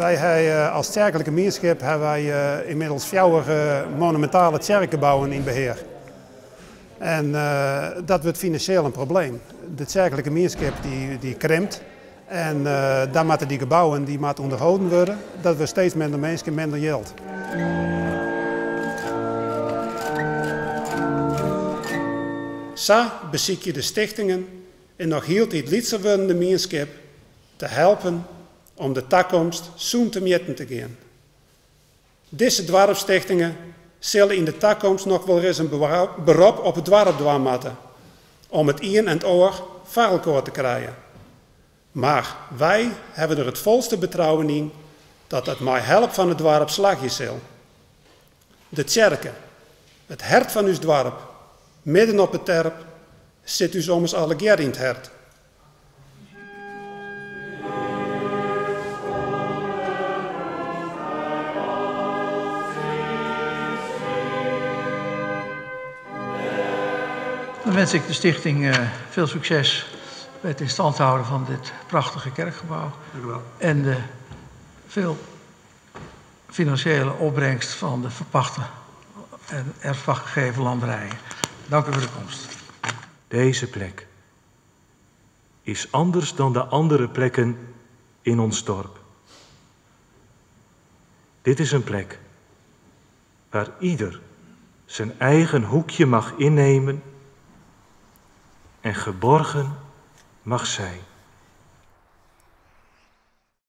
Wy ha as tsjerklike mienskip hawwe wy ynmiddels fjouwer monumintale tsjerkgebouwen yn behear. En dat wurdt finansjeel in probleem. De tsjerklike mienskip dy krimpt en dan moatte dy gebouwen dy moatte ûnderholden wurde. Dat wurdt steeds minder minsken, minder jild. Sa besykje de stichtingen in noch hieltyd lytser wurdende mienskip te helpen om de takomst sûn temjitten te gean. Dizze doarpsstichtingen sille yn de takomst noch wol ris in berop op it doarp dwaan moatte om it ien en it oar foar elkoar te krijen. Mar wy hawwe der it folste betrouwen yn dat dat mei help fan it doarp slagje sil. De tsjerke, it hert fan ús doarp, midden op 'e terp, sit ús ommers allegear yn 't hert. Dan wens ik de stichting veel succes bij het in stand houden van dit prachtige kerkgebouw. Dank u wel. En de veel financiële opbrengst van de verpachte en erfpacht gegeven landerijen. Dank u voor de komst. Deze plek is anders dan de andere plekken in ons dorp. Dit is een plek waar ieder zijn eigen hoekje mag innemen en geborgen mag zijn.